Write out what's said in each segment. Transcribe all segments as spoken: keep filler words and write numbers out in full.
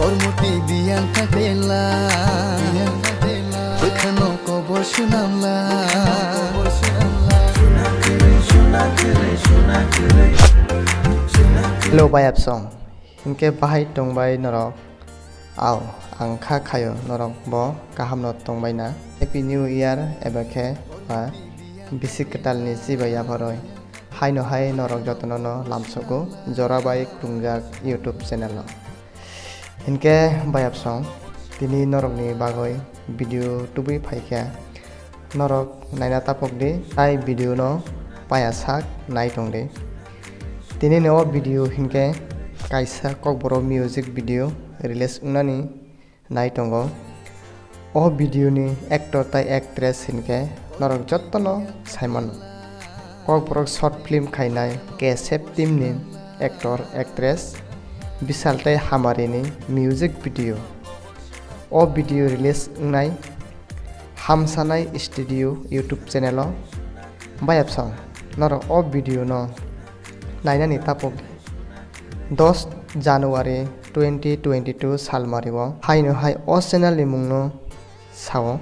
Ormoti biyang thakela, bwkhano kobor sunamla. Hello, bai absong. Hinkhe bahai tongbai norok? Au, ang kha khayo norok bo kaham no tongbai na. Happy New Year eba khe ba bisi kwtal ni chibai yapharwi. Haino hai norok jotono no lamsogo Jorabai Khulungjak YouTube channel o. Hinkhe bai absong, tini norokni bagwi video tubui phaikha. Norok naina tapok di, tai video no paya sak nai tong di. Tini ni o video hinkhe kaisa Kokborok music video release wngnani nai tongo. O video ni actor tai actress hinkhe norok jotono saimano. Kokborok short film khainai K S F team ni actor actress Bisal tai Hamari ni music video. O video release wngnai Hamsanai Studio YouTube channel o. Bai absong, norok o video no nainani tapok di. Dos January twenty twenty-two salmari o haino hai o channel ni mungno sao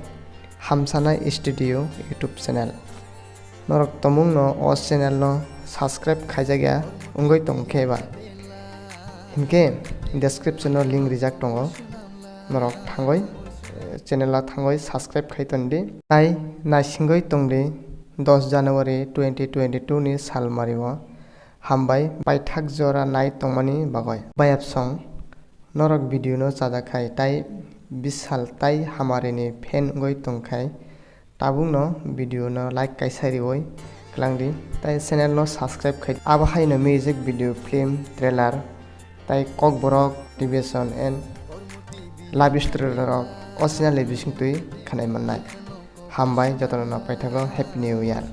Hamsanai Studio YouTube channel. Norok tomungno o channel no subscribe khaijakya wngwi tongkhe ba hinkhe description o link rijak tongo. Norok thangwi, eh, channel o thangwi subscribe khai tondi. Tai naisingwi tongdi dos January twenty twenty-two ni salmari o. Hambai paithak jora nai tongmani bagwi. Bai absong, norok video no chajak khai tai Bisal tai Hamari ni fan wngwi tongkhai tabukno video no like kaisa riwi kwlangdi tai channel no subscribe khai. Abo haino music video, film, trailer tai Kokborok motivation and love story rok o channel ni bisingtwi khanai mannai. Hambai jotono no paithago Happy New Year.